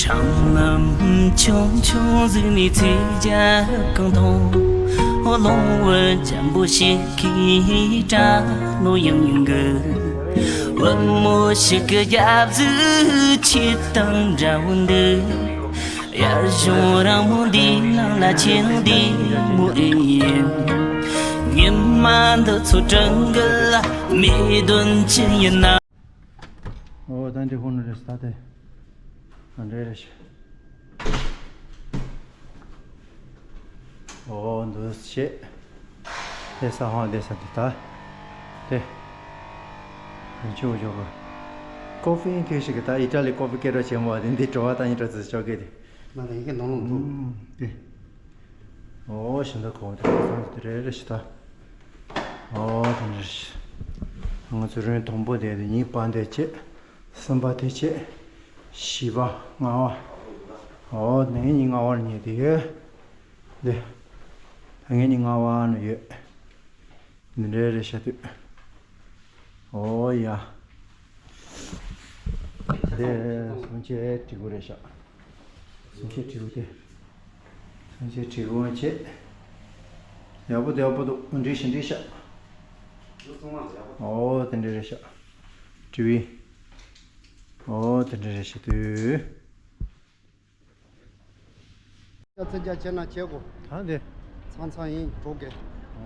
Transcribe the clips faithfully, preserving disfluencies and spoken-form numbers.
སྲང་ལམ་ཆུང་ཆུང་ཟིག་ནས་ཚེས་བརྒྱད་གང་མཐོང་། ལོང་བུ་འཇམ་པོ་ཞིག་གིས་སྐྲ་ནོ་ཡང་ཡང་གི། བུ་མོ་ཞིག་གི་རྒྱབ་གཟུགས་ཁྱེད་དང་འདྲ་བོ་འདུག། དབྱར་གཞུང་རིང་མོ་འདི་ནང་ལ་ཁྱེད་རང་བདེ་མོ་ཨེ་ཡིན། ཉི་མ་འདི་ཚོ་གྲང་གི་ལ་མེ་དོན་ཅི་ཡིན་ན། ཨོ་ད་འདི་ཧོ་ནོ་རེ་སྟ་དེ། ཨ་འདྲེ་རེ་ཤི། ཨོ་འདུ་ཤེས། དེ་ས་ཧོང་དེ་ས་དེ་ད། དེ། ཡིན་ཆུ་འོ་ཇོ་གོ། ཀོ་ཕི་ཡིན་ཐུག་ཤིག་གི་ད་ཨི་ཊ་ལི་ཀོ་ཕི་སྐད་གྲགས་ཆེན་མོ་བ་དེ་འདི་བྲོ་བ་ད་ཡིན་གྲགས་ཚུལ་ཆོག་གི་དེ། ང་ལ་ཡི་གེ་ནང་ལོགས་འདུག། ཨུམ། དེ། ཨོ་ཞིང་ད་གོ་དེ་ས་དེ་རེ་རེ་ཤི་ད། ཨོ་དེ་འདྲ་ཤི། ང་ཚོ་རིན་དང་པོ་དེ་དེ་གཉིས་པ་འདི་བྱེད། གསུམ་པ་དེ་བྱེད། བཞི་པ་ལྔ་པ། ཨོ་ངེད་གཉིས་ལྔ་པ་ནས་དེ་ཡོད། འདི། ངེད་གཉིས་ལྔ་པ་ནས་ཡོད། འདི་འདྲའི་རེད་ཤ་དུས། ཨོ་ཡ། དེ་སུམ་ཆའི་གྲི་གུ་རེད་ཤག། སུམ་ཆའི་གྲི་གུ་དེ། སུམ་ཆའི་གྲི་གུ་བྱེད། ཡག་པོ་དེ་ཡག་པོ་འདུག། འགྲིག་ཤག་འགྲིག་ཤག། ཨོ་དེ་འདྲ་རེད་ཤག། གྲི་གུ། ཨོ་དེ་འདྲ་རེད་ཤག་དུས། ཚ་ཚ་རྒྱ་ཆེ་ན་ཆེ་གོ། ད་འདི། ཚང་ཚང་ཡིན་གྲོགས་གེ།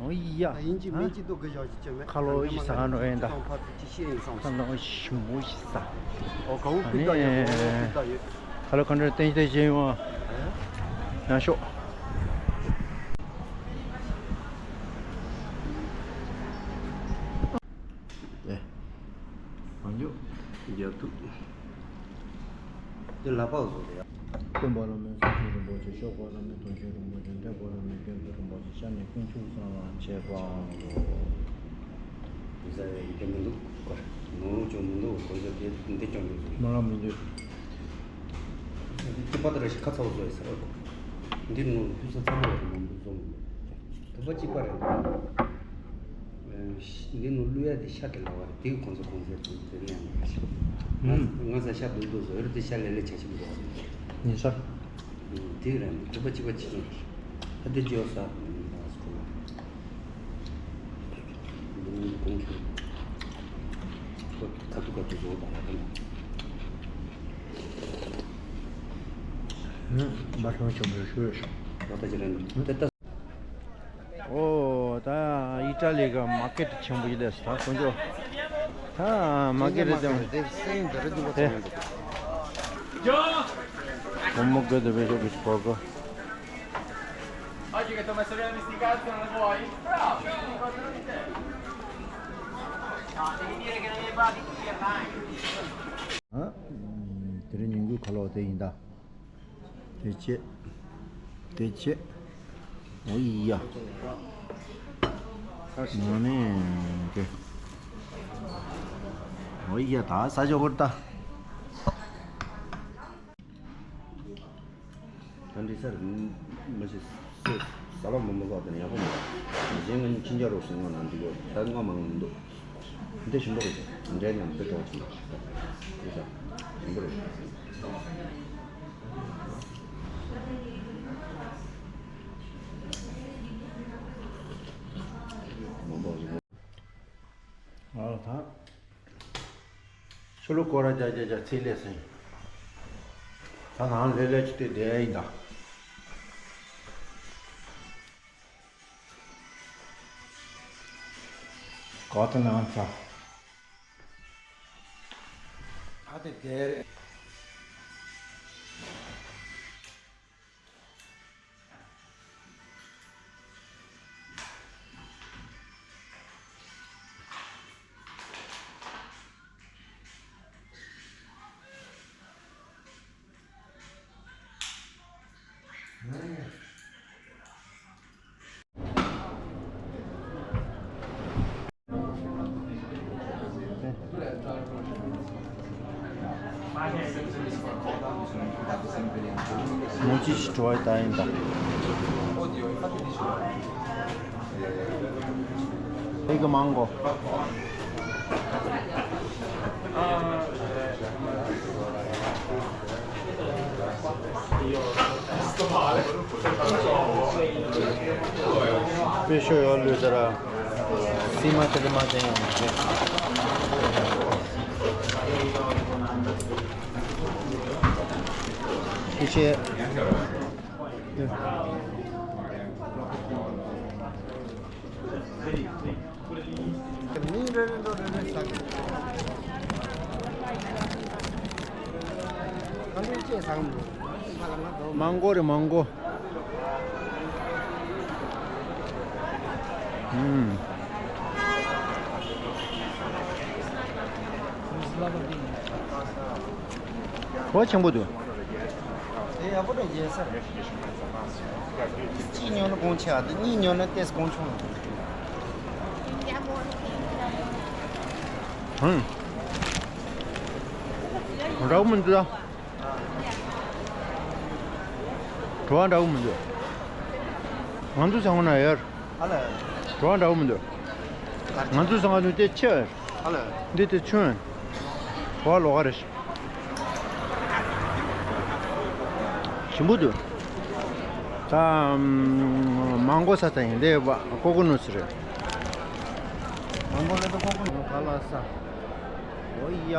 ཨོ་ཡ། ད་ཡིན་གཅིག་མིན་གཅིག་ཏུ་གི་བཞག་ཅིག་ཅེ་མེད། ཁ་ལོ་ཡི་ས་ག་འགྲོ་ཡིན་ད། ཚང་ཕ་ཚུ་ཅི་ཤེས་ཡིན་བསམ། ཁ་ལོ་ཞིམ་པོ་ཞིག་ས། ཨོ་ག་བུ་ཕི་ད་ཡོད་ཨོ་ཕི་ད་ཡོད། ཁ་ལོ་ག་འདྲ་བསྟན་བསྟན་བྱེད་ཡོང་ཨ། ཡང་ཤོག། ཨེ། མ་འཇོག། རྒྱབ་ཐུག། འདི་ལ་ཕག་བཟོ་རེད། སྟོན་པ་བླ་མའི་གསུང་ཆོས་རིན་པོ་ཆེ། ཤོག་ཁ་བླ་མའི་དོན་ཆེན་རིན་པོ་ཆེ། འབྲས་བུ་བླ་མའི་སྐྱོན་ཚོགས་རིན་པོ་ཆེ། ཤ་ནི་དཀོན་མཆོག་གསང་བ་བྱེད་པའང་རུང་། འདི་ཟ་བའི་འདི་མི་འདུག་གོ། ནོར་ལུག་ཅུང་མི་འདུག་གོ། ཚོ་དེ་འདི་ཅུང་མི་འདུག། མ་ལ་མི་འདུག། འདི་ཏི་པ་ཏ་ར་ཞིག་ཁ་ཚ་བོ་བཟོ་ཡི་ཟེར་བ་གོ། འདི་ནོར་ཕུལ་ས་ཚང་མ་ལ་མང་པོ་བཟོ་མི་འདུག། དུ་པ་གཅིག་པ་རེད་འདུག། འདི་ནོར་བླུག་ཡ་དེ་ཤ་དེ་ལ་བ་རེད། དེ་གི་གོང་ས་གོང་ས་དེ་དེ་ལ་ཡང་མ་ཤེས། ང་ང་ས་ཤ་འདུག་འདུག་བཟོ་ཡོད་རེད། དེ་ཤ་ལས་ལས་བྱ་ཞིག་འདུག་བ་རེད། ཉིན་ས། དེ་རེད། དུ་པ་གཅིག་པ་གཅིག་རྐྱང་རེད། ད་དེ་ཇོ་ས་ཁོ་ལ། འདི་ནི་གོང་ཁེ། ཁོ་ཁ་ཐུག་ཁ་ཐུག་བཟོ་བ་ཡག་པོ་མ། ཧུམ། འབའ་ཤོང་ཆོམ་རེ་ཤོད་ཤོག། ད་ལྟ་ཅི་རེད་འདུག་ད་ལྟ། ཨོ་ད་ཨི་ཊ་ལི་གི་མར་ཀེ་ཊི་ཆེན་པོ་ཡིན་ལས་ད་དཀོན་མཆོག། ད་མར་ཀེ་ཊི་དེ་དེ་སེང་འདི་རེད་འདུག་པ་ཚང་མ་འདུག། བུ་མོ་གི་དེ་བེད་ཤོག་གི་གོ་གོ། Oggi che ti ho messo via sti cazzi non li vuoi? Bravo! Devi dire che non li hai pagati tutti online. ཨ། དེ་རིང་ཉིན་གུང་ཁ་ལོ་དེ་ཡིན་ད། དེ་ཆེ། དེ་ཆེ། ཨོ་ཡ། ང་ནི་དེ། ཨོ་ཡ་ད་ས་ཇོ་གོར་ད། ད་འདི་སར་མི་ཤེས། ཟ་ལོ་མོ་མོ་ཟ་དེ་ནས་ཡག་པོ་མ་རེད། གཞན་ང་གཉིས་ཁྱི་འཇའ་རོགས་སུ་ངོ་ན་འདི་གོ་ད་ང་མང་མི་འདུག། འདི་ཞིམ་པོ་རེད། འདྲའི་ཉམས་དཔེ་གྲོགས་ཆུང་། འདི་ས་ཞིམ་པོ་རེད། མང་པོ་ཞིག་ཨ་ད། ཆུ་ལུ་སྐོར་ར་རྒྱག་རྒྱག་རྒྱག་ཚིག་ལས་ཟིན། ད་ནང་ལས་ལས་ཅི་སྟེ་བསྡད་ཡིན་ད། ག་ད་ནང་ཚ། ད་དེ་བསྡད་རེད། མོ་ཅི་ཞིག་བྲོ་བ་ད་ཡིན་ད། ཨེ་གི་མང་གོ། དཔེ་ཤོ་ཡོད་ལུས་ཟེར་ར། སི་མ་ཏི་རི་མ་ཏན་ཡང་མ་རེད། ཤེས་ཤེས། མང་གོ་རེད་མང་གོ། ཨུམ། གོ་ཆེན་པོ་འདུག་དེ་ཡག་པོ་འདྲ་བྱས་ས། གཅིག་ཉོ་ན་གོང་ཆེ་བ་དང་གཉིས་ཉོ་ན་ཏོག་ཙམ་གོང་ཆུང་། ཧུམ། འདྲ་བོ་མི་འདུག་ད། བྲོ་བ་འདྲ་བོ་མི་འདུག་ང་ཚོ་ཚང་མ་ན་ཡར། ཨ་ལ། བྲོ་བ་འདྲ་བོ་མི་འདུག་ང་ཚོ་ཚང་མ་ནུས་དེ་ཆེ། ཨ་ལ། འདི་དེ་ཆུང་། བྲོ་བ་ལོག་ག་རེ། ཞིམ་པོ་འདུག་ད་མང་གོ་ས་ད་ཡིན་དེ་བ་ཀོ་ཀོ་ནོ་སི་རེད། མང་གོ་ལ་ད་ཀོ་ཀོ་ནོ་ག་ལ་ས། འོ་ཡ།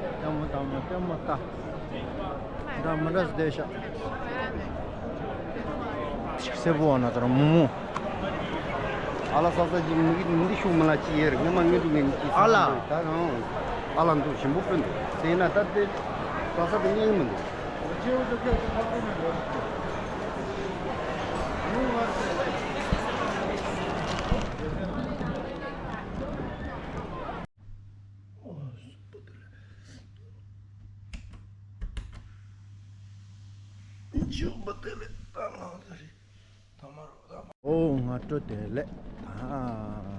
ལྟད་མོ་ལྟད་མོ་ལྟད་མོ་ལྟ། འདྲ་མི་འདྲ་བསྡད་ཤག་སེར་པོ་བ་ན་ད་ར་མོ་མོ། ཨ་ལ་ས་ས་ཅིག་མི་གི་མི་འདི་ཤུགས་མི་ལ་ཅི་ཡེར་ངས་མ་ངས་འདུག་ངས་ཅི་ཨ་ལ། ད་རང་ཨ་ལ་འདུག་ཞིམ་པོ་དཔོན་འདུག་ཟེར་ན་ད་དེ་ས་ས་དེ་ཉན་གི་མི་འདུག་འཇུག་པ་དེ་ལས་ད་ང་ད་རེད། ད་མ་རོ་ད་མ། ཨོ་སྔ་དྲོ་བདེ་ལེགས།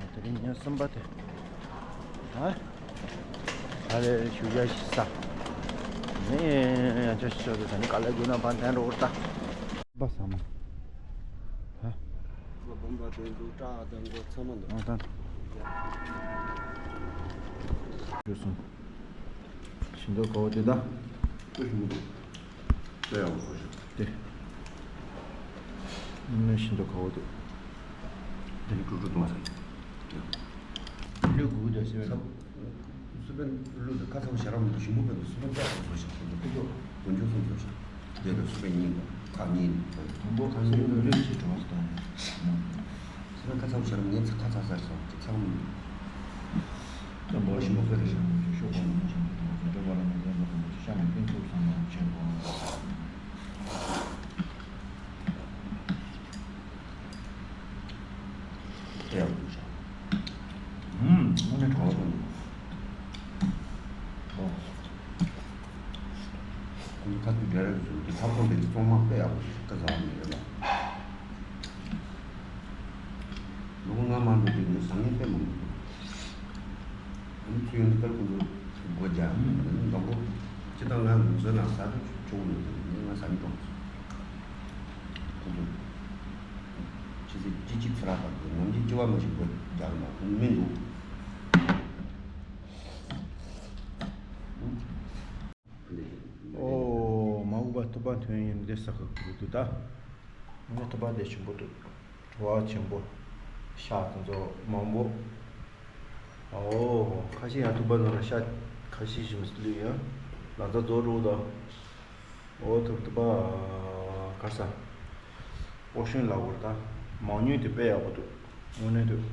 ད་དེ་རིང་ཉིན་གསུམ་པ་དེ། ད་ད་རེ་ཞུ་ཡ་ཞིག་ས། ནས་ཡང་ཅོ་ཞིག་ཅོ་དེ་ད་ནི་དཀའ་ལས་དགོས་ན་བར་འཐེན་འགྲོ་གི་རེད་ད། པ་བསམ། ད་བུམ་པ་དེ་འདུག་སྐྲ་དང་མགོ་ཚང་མ་འདུག་ཨ་ད། ཞུ་སོང་། ཤིང་ཏོག་ག་བོ་དེ་ད། ཀུ་ཤུ་མི་འདུག་དེ་ཡག་པོ་ཞིག་དེ། ནི་ཤིང་ཏོག་ག་བོ་དེ། དེ་ནི་ཀྲུ་ཀྲུ་གཏོང་ས་ཡིན། ཀླུ་དགུ་དེ་སེ་བས། སུ་པན་ཀླུ་དེ་ཁ་ཚ་བོ་ཞེ་དྲག་མི་འདུག་ཞིམ་པོ་དཔེ་འདུག་སུ་པན་དཔེ་ཡག་པོ་བཟོ་ཞིག་ཁྱེད་ཀྱི་ཀུ་ཀྱོ་དགུ་མཆོད་གསུམ་བཟོ་ཞིག་དེ་ལ་སུ་པན་གཉིས་འདུག་ཁ་གཉིས་འདུག་དང་པོ་ཁ་ཉིན་ཀླུ་ཞིག་གྲོངས་སུ་བཏང་། སེམས་ཁ་ཚ་བོ་བྱས་ན་ངས་ཁ་ཚ་ཚ་སོང་ཅི་ཚ་བོ་མིན། ཙམ་པོ་ཞིམ་པོ་ཁ་རེ་ཞིམ་པོ་ཞོག་པོ་མིན་ཞིམ་པོ་དང་ཅི་འདྲ་བ་ལ་མི་འདྲ་མ་དང་ཅི་ཤ་མི་སྟོན་ཐུབ་སོང་ན་ཆེན་པོ། ཨེ་ཡག་པོ་འདུག་ཤག་ཨུམ་དངོས་གནས་བྲོ་བ་ཐོན་འདུག་ཨོ། ཁོང་ཚོ་ཁ་ཐུག་འབྲེལ་རེས་བཟོས་ཏེ་ཐབ་ཚང་དེ་གི་གཙང་མ་དཔེ་ཡག་པོ་ཞིག་ཁ་ཟ་བ་མི་རེད་ལ། ལོ་ངོ་ལྔ་མ་འགྲོ་དུས་ནས་བཟང་ངན་དཔེ་མང་པོ་འདུག་ཨ་ནི་ཚུལ་ཡོན་ཏན་ཁོང་ཚོ་སྒོ་རྒྱག་ཨ་ནི་མདང་དགོང་ཅི་ལྟར་ང་ལུག་བཟོས་ན་ཟ་དུས་ཆོག་གི་མི་འདུག་ངས་ང་ཟ་མི་གྲོངས་སོང་། ཁོང་ཚོ་ཕྱི་ཚེས་གཅིག་གཅིག་ཚེ་རག་པ་དེ་ནམ་རྒྱུན་སྐྱེ་བ་མ་ཞིག་སྒོ་རྒྱག་མ་ཁོང་མི་འདུག་ཨོ། མ་འུ་པ་ཐུབ་པ་ཐོན་ཡིན་འདི་ས་ཁུག་གི་འདུག་ད། ངས་ཐུབ་པ་དེ་ཆེན་པོ་འདུག་བྲོ་བ་ཆེན་པོ། ཤ་དེ་ཚོ་མང་པོ། ཨོ། ཁ་ཤས་ཡང་ཐུབ་པ་ནང་ལ་ཤ་ཁ་ཤས་ཤིག་མི་ལུས་ཡང་ལ་ད་རྫོགས་འགྲོ་ད། ཨོ་ཐུབ་ཐུབ་པ་ག་ས། ཨོ་ཤུན་ལ་བོར་ད། མང་ཉུང་དེ་དཔེ་ཡག་པོ་འདུག་དངོས་གནས་འདུག་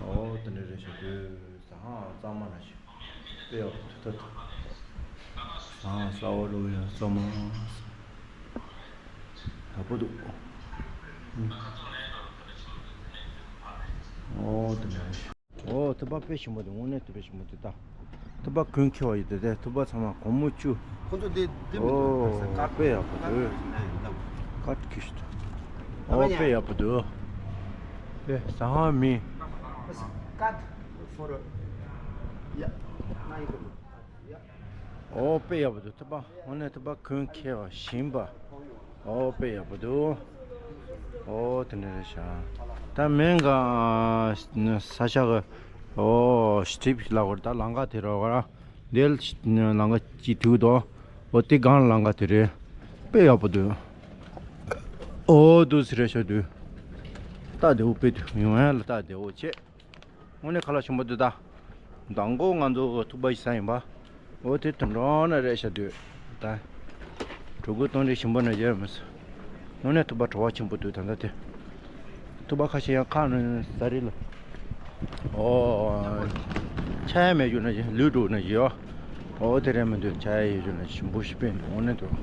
ཨོ་དེ་འདྲ་རེད་ཤག་དུས་ཟ་ཧང་གཙང་མ་ར་ཞིག་དཔེ་ཡག་པོ་འདུག་ད། ཨ་ས་བ་རུ་ཡ་ས་མ་ཡག་པོ་འདུག་ཨོ་དེ་འདྲ་རེད་ཤག་ཨོ་ཐུབ་པ་དཔེ་ཞིམ་པོ་འདུག་དངོས་གནས་དཔེ་ཞིམ་པོ་འདུག་ད། ཐུབ་པ་གོན་ཁྱེར་བ་ཡོད་དེ་དེ་ཐུབ་པ་ཚང་མ་གོང་མོ་བཅུ། ཁོ་ཚོ་དེ་དེ་མི་འདུག་ཨོ་ཀ་ཊ་དཔེ་ཡག་པོ་འདུག་ཀ་ཊ་ཁྱི་ཤུ། ཨོ་དཔེ་ཡག་པོ་འདུག་དཔེ་ཟ་ཧང་མི། ཀ་ཊ་ཕོར། ཡ། ཨོ་དཔེ་ཡག་པོ་འདུག་ཐུབ་པ་དངོས་གནས་ཐུབ་པ་གོན་ཁྱེར་བ་ཞིམ་པ། ཨོ་དཔེ་ཡག་པོ་འདུག་ཨོ་དེ་འདྲ་རེད་ཤག་ད་མེན་ག་ས་ཆ་གི་ཨོ་སི་ཊི་རིབ་ལ་བར་ད་ལང་ཀ་དེ་རོ་ག་ར་དེ་ལང་ཀ་ཅིག་ཐུག་དོ། ཨོ་དེ་གང་ལང་ཀ་དེ་རེད། དཔེ་ཡག་པོ་འདུག་ཨོ་འདུག་སེ་རེད་ཤག་འདུག་སྟབས་བདེ་པོ། དཔེ་འདུག་ཡོང་ཡ་ལ་སྟབས་བདེ་པོ་བྱས། དངོས་གནས་ཁ་ལག་ཞིམ་པོ་འདུག་ད། མདང་དགོང་ང་ཚོ་ཐུག་པ་ཞིག་ཟ་ཡིན་པ། འོ་དེ་དུད་འགྲོ་ན་རེད་ཤག་འདུག་ད། གྲོད་ཁོག་གཏོང་རིགས་ཞིམ་པོ་ན་ཡོད་མི་སྲིད། དངོས་གནས་ཐུག་པ་བྲོ་བ་ཆེན་པོ་འདུག་ད་ལྟ་དེ། ཐུག་པ་ཁ་ཤས་ཡང་ཁ་ནས་ཟ་རེད་ལ། ཨོ། ཆ་ཡ་མེད་རྒྱུ་ན་ལུས་འགྲོ་ན་ཡོད། ཨོ་དེ་རེད་མི་འདུག་ཆ་ཡ་ཡོད་རྒྱུ་ན་ཞིམ་པོ་ཞིག་དཔེ་འདུག་དངོས་གནས་འདུག་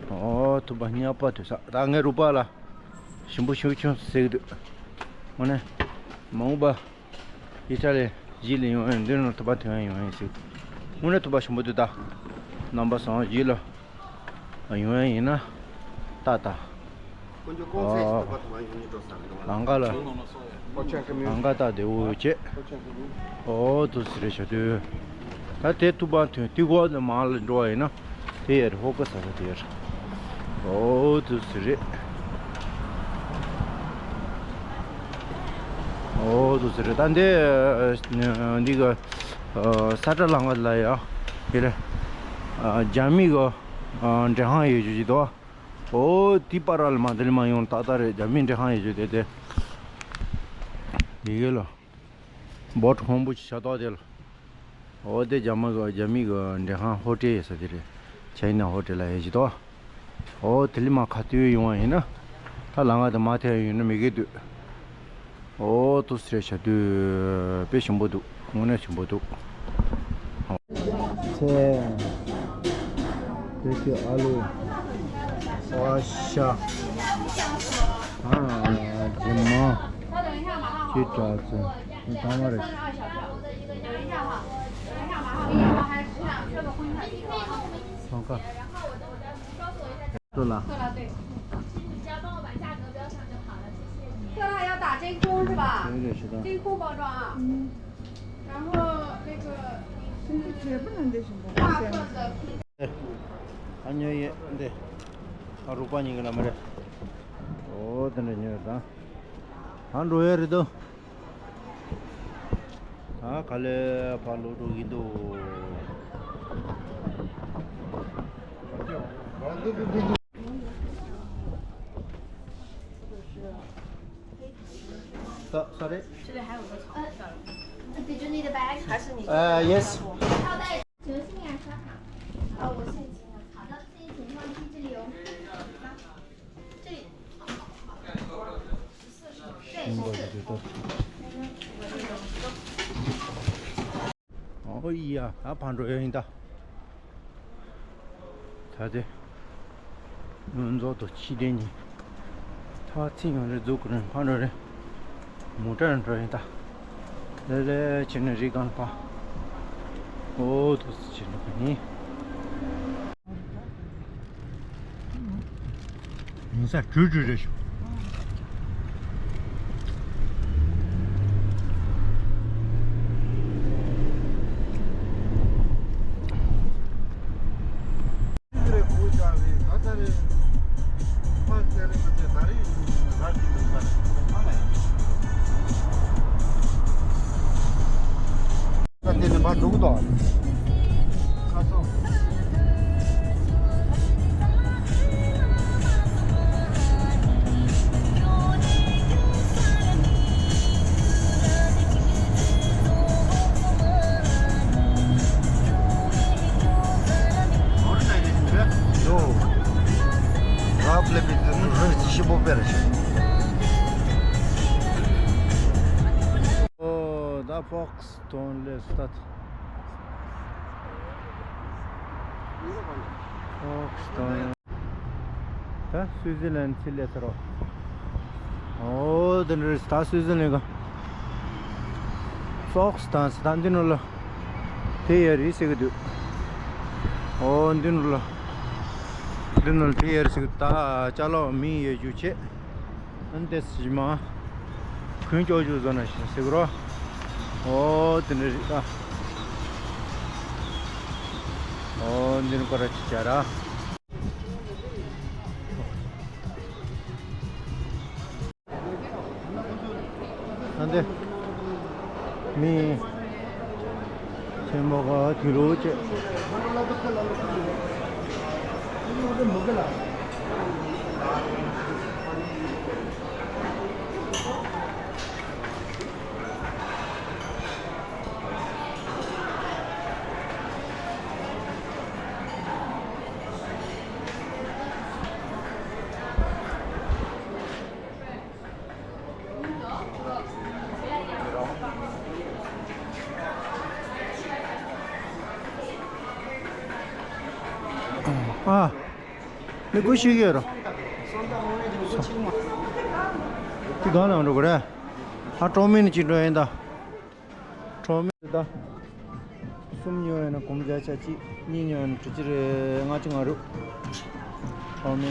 ཨོ་ཐུག་པ་ཉག་པ་དུ་ས་ད་ངའི་རུ་པ་ལ། ཞིམ་པོ་ཤུགས་ཆུང་ཟེར་གི་འདུག་དངོས་གནས། མ་འོངས་པ། ཨི་ཊ་ལི་གཞིས་ལ་ཡོང་ཡོང་འདི་ནང་ཐུག་པ་ཐོན་ཡོང་ཡིན་ཟེར། དངོས་གནས་ཐུག་པ་ཞིམ་པོ་འདུག་ད། རྣམ་པ་ཚོ་གཞིས་ལ་ཡོང་ཡ་ཡིན་ན། ཏག་ཏག་ཁོང་ཚོ་ཀོང་ཚེ་ཨོ། ཐུག་པ་ཐུག་པ་ཡོང་ཉིན་འགྲོ་ས་རེད་བ། ལམ་ཁ་ལ། ལམ་ཁ་ཏག་བདེ་བོ་བྱས། ཨོ་དུ་སི་རེད་བྱ་དུས། ད་དེ་ཐུག་པ་ཐོན་དུས་གོ་མང་ལ་འགྲོ་བ་ཡིན་ན། དེ་ཡར་ཧོ་ཀ་ས་ས་དེ་ཡར། ཨོ་དུ་སི་རེད། ཨོ་དུ་སི་རེད་ད་འདི། འདི་ག་ས་ཁྲ་ལང་ག་ལ་ཡ། དེ་རེད། རྒྱ་མི་ག་འབྲེལ་ཁང་ཡོད་རྒྱུ་ཅིག་འདུག་ཨོ་དེ་པར་ལ་མ་དེ་ལ་མ་ཡོང་ཏག་ཏག་རེད། རྒྱ་མི་འབྲེལ་ཁང་ཡོད་རྒྱུ་དེ་དེ། ཡི་གེ་ལ། སྦོཊ་ཧོང་པོ་ཆེ་ཤ་སྟག་དེ་ལ། ཨོ་དེ་རྒྱ་མ་གི་རྒྱ་མི་གི་འབྲེལ་ཁང་ཧོ་ཊེལ་ཡོད་ས་དེ་རེད། ཆའི་ན་ཧོ་ཊེལ་ལ་ཡོད་ཀྱི་འདུག་ཨོ་དེ་ལི་མ་ཁ་ཐུག་ཡོང་བ་ཡིན་ན། ད་ལམ་ཁ་དེ་མ་ཐད་ཡོང་ན་མི་དགེ་འདུག་ཨོ་ཏུ་སི་རེད་བྱ་དུས་དཔེ་ཞིམ་པོ་འདུག་དངོས་གནས་ཞིམ་པོ་འདུག་ཚལ། དེ་ཚོ་ཨ་ལུ། ཨ་ཤ། ཨ་རྫི་མ། ཅི་དྲག་ཚོ། ཚང་མ་རེད། ཚང་ཀ། ཚོ་ལ།色蜡要打真空是吧？真空包装啊。然后那个大份的。ཨ་ཉོ་ཡེ་འདི། ཨ་རུ་པ་ཉིན་གི་ལ་མ་རེད། ཨོ་དེ་འདྲ་ཉོ་ཡོད་ད། ཨ་འགྲོ་ཡ་རེད་དོ། ཨ་ག་ལེ་ཕ་ལོ་འགྲོ་གི་འདུག་ད་ས་རེད།这里还有个草。Did you need a bag？还是你？呃，yes。请问姓名还是卡？啊，我姓秦啊。好的，自己请上去，这里有。这里。对，十四。 ཨོ་ཡ། ཨ་ཕ་འགྲོ་ཡ་ཡིན་ད། ད་དེ། མཚོ་དོ་ཕྱི་དེ་ཉིན། ཐ་ཚིག་ཡང་རེ་རྫོགས་ཀྱི་རེད་ཕ་འགྲོ་རེད། མོ་ཊ་འགྲོ་ཡིན་ད། ལེ་ལེ་ཕྱིན་ནས་རི་སྒང་ཕ། ཨོ་དོ་ཕྱིན་འགྲོ་གི་ཡིན། ཡིན་ས་བྲུས་བྲུས་རེད་ཤག་ད་དེ་ནས་མར་འགྲོ་གི་འདུག་ཁ་སང་། ཡོ། རབ་ལེ་བི་རི་ཤི་པོ་པེ་ར་ཤི། ཨོ། ད་ཕོག་སི་ཐོན་ལེ་སི་ཏཱཊ། ཕོག་སི་ཐོན། ད་སུའུ་ཙི་ལན་ཚི་ལེ་ཚར་རོ། ཨོ་དེ་འདྲ་རེད། ད་སུའུ་ཙི་ལན་ག་ཕོག་སི་ཐོན་ད་འདི་ནོ་ལ། དེ་ཡ་རི་ཟེར་གི་འདུག་ཨོ་འདི་ནོ་ལ། འདི་ནོ་ལ་དེ་ཡ་རི་ཟེར་གི་འདུག་ད་ཅ་ལག་མི་ཡོད་རྒྱུ་བྱེད། ཨན་ཏེ་སི་མ། གུན་ཅོ་ཅུ་བཟོ་ན་ཞིག་ཟེར་གི་རོ། ཨོ་དེ་འདྲ་རེད་ད། ཨོ་འདི་ནི་ཀོ་ར་ཅི་ཅ་ར། ཨན་ཏེ། མི། ཆེན་མོ་ག་དུས་རོ་ཅེ། ཨ། ནི་སྒོ་ཕྱེ་གི་ཡོད་རོ། དེ་གང་ལ་འགྲོ་གི་རེད། ཨ། གྲོགས་མོ་ནི་ཅིག་འགྲོ་ཡིན་ད། གྲོགས་མོ་ད། གསུམ་ཉོ་ཡོད་ན་སྒོར་མོ་བརྒྱ་ཆ་གཅིག་གཉིས་ཉོ་ཡོད་ན་དྲུག་ཅུ་རེ་ལྔ་བཅུ་ང་རུ། གྲོགས་མོ།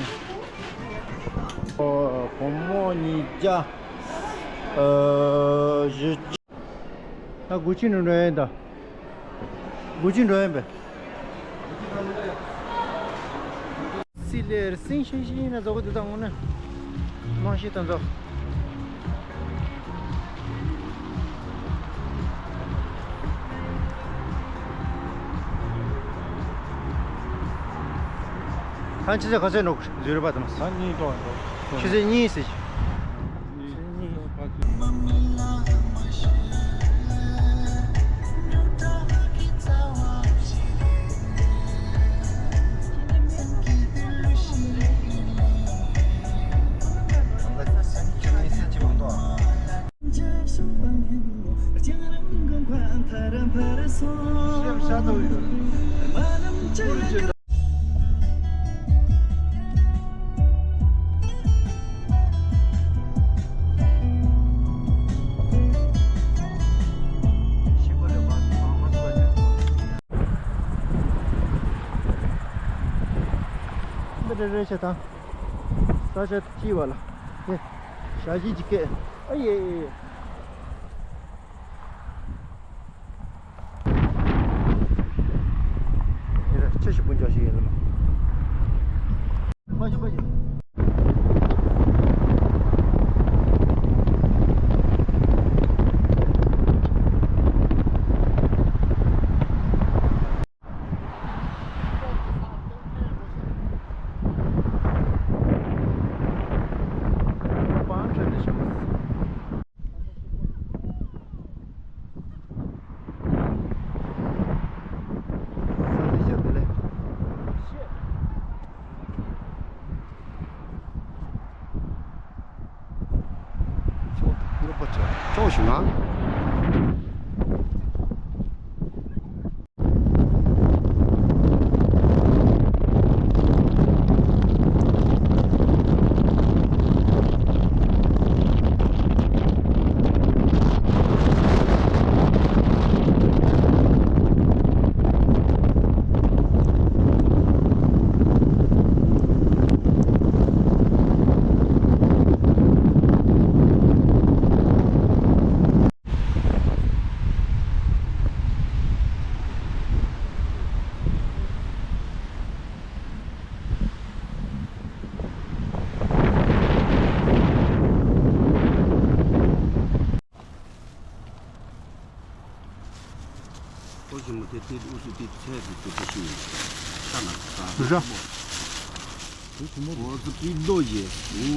ཨོ། སྒོར་མོ་ཉིས་བརྒྱ། ཨ། བཞི། ད་དགུ་བཅུ་ནས་འགྲོ་ཡིན་ད། དགུ་བཅུ་འགྲོ་ཡིན་པས། སི་ལེར་སིང་ཤིང་ཤིང་ན་རྫོགས་དེ་དང་ངོ་ན། རྨང་གཞི་དང་རྫོགས། ཁ་ཆེ་ཆེ་ཁ་ཆེ་འགྲོ་ཟུར་པ་དང་། ས་གཉིས་ཏོག་འགྲོ། ཆུ་ཚོད་གཉིས་ཟེར། འདི་རེ་རེ་བྱེད་དང་། ས་ཆ་དེ་སྐྱིད་པ་ལ། ཨེ། ཞག་བཞི་ཅིག་སྐད། ཨ་ཡེ་ཡེ་ཡེ། འདི་ར་ཆུ་ཞིག་སྤུན་ཀྱག་ཞིག་ཡིན་ལ། མ་ཞུ་མ་ཞུ། ཕྱོགས་ཕྱོགས་ཞུ་ན། ཁོ་ཞིག་མི་ཐེ་ཐེ་ཨུ་སུ་ཏི་ཚད་དུ་ཏུ་ཏུ་ཤི་ཡིན། ཤ་ན་ཁ་ར་མོ། ཁོ་ཚོ་པི་རྡོ་ཡེ་ཨུ་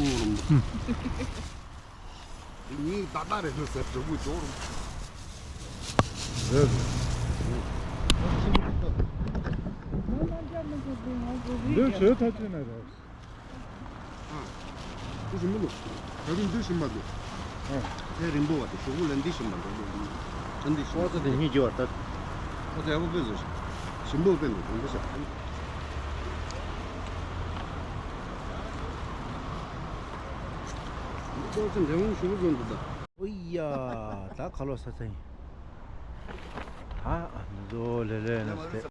རམ་ཉིན་ཏག་ཏག་རེད་ཟེར་གྲོགས་པོ་ཅོག་རུ། རེད་རེད། འདི་ཞོལ་ཐ་ཆེ་ན་རེད། ཨ། ཨུ་ཞིམ་པོ་འདུག་ད་རུང་འདི་ཞིམ་པ་འདུག་ཨ། ཚལ་རིང་པོ་བ་དེ་ཞོག་པོ་ལ་འདི་ཞིམ་པ་འདུག་ཁྲ་འདི་ཞིམ་པ་ཚོ་དེ་གཉིས་ཀྱི་བར་ཐག་ཁོ་ཚོ་ཡག་པོ་དཔེ་བཟོ་ཞིག་ཞིམ་པོ་དཔེ་འདུག་དང་པོ་ཞག་ཁོ་ཚོ་འབྲས་བུ་བཟོ་འདུག་ད། ཨོ་ཡ། ད་ཁ་ལོ་ས་ཚ་ཡིན། ད་འཛོ་ལེ་ལེ་ན་སྟེ།